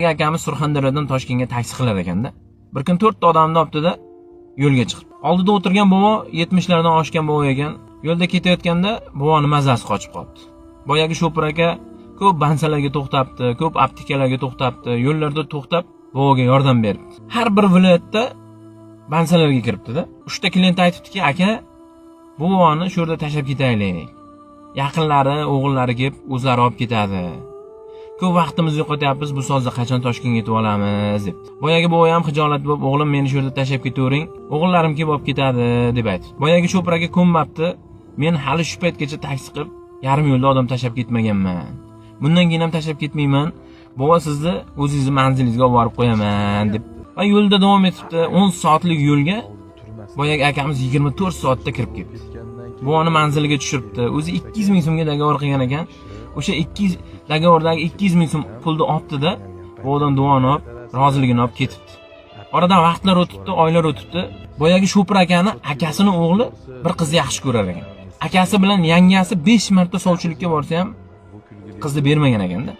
Akamiz Surxondaryodan Toshkentga taksi qilar ekanda. Bir kun to'rtta odamni olibdida, yo'lga chiqib. Oldida o'tirgan bobo 70 lardan oshgan bobo ekan. Yo'lda ketayotganda boboni mazasi qochib qolibdi. Boyagi shopir aka ko'p bansalarga to'xtabdi, ko'p aptekalarga to'xtabdi, yo'llarda to'xtab boboga yordam beribdi. Har bir viloyatda bansalarga kiribdi-da. Uchta klient aytibdiki, "Aka, bu boboni shu yerda tashlab ketaylik. Yaqinlari, o'g'illari kelib o'zlari olib ketadi. Ko'p vaqtimizni yo'qotyapmiz, bu sozda qachon Toshkentga yetib olamiz?" debdi. Boyagi bobo ham xijolat bo'lib, "O'g'lim, meni shu yerda tashlab ketavering, o'g'illarim kelib olib ketadi", deb aytdi. Boyagi shopir aka ko'nmabdi. "Men hali shu paytgacha taksi qilib yarim yo'lda odam tashlab ketmaganman. Bundan keyin ham tashlab ketmayman. Bobo, sizni o'zingizni manzilingizga olib borib qo'yaman", deb. Va yo'lda davom etibdi. 10 soatlik yo'lga boyagi akamiz 24 soatda kirib ketdi. Boboni manziliga tushiribdi. O'zi 200 ming so'mga договор qilgan ekan. O'sha 200 договор dagi 200 ming so'm pulni olibdi-da, bobodan duoni olib, roziligini olib ketibdi. Oradan vaqtlar o'tibdi, oylar o'tibdi. Boyagi shopir akani akasini o'g'li bir qizni yaxshi ko'rar ekan. Akasi bilan yangasi 5 marta sovchilikka borsa ham qizni bermagan ekanda.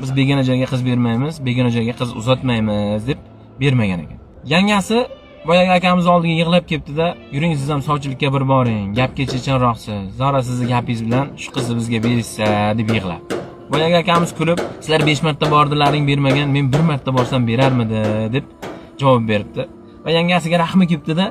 "Biz begona joyga qiz bermaymiz, begona joyga qiz uzatmaymiz", deb bermagan ekan. Yangasi boyagi akamiz oldiga yig'lab kelibdi-da, "Yuring, siz ham sovchilikka bir boring, gapga chechanroqsiz, zora sizni gapingiz bilan shu qizni bizga berishsa", deb yig'lab. Boyagi akamiz kulib, "Sizlar 5 marta bordilaring, bermagan, men bir marta borsam berarmidi?" deb javob beribdi. Va yangasiga rahmi kelibdi-da,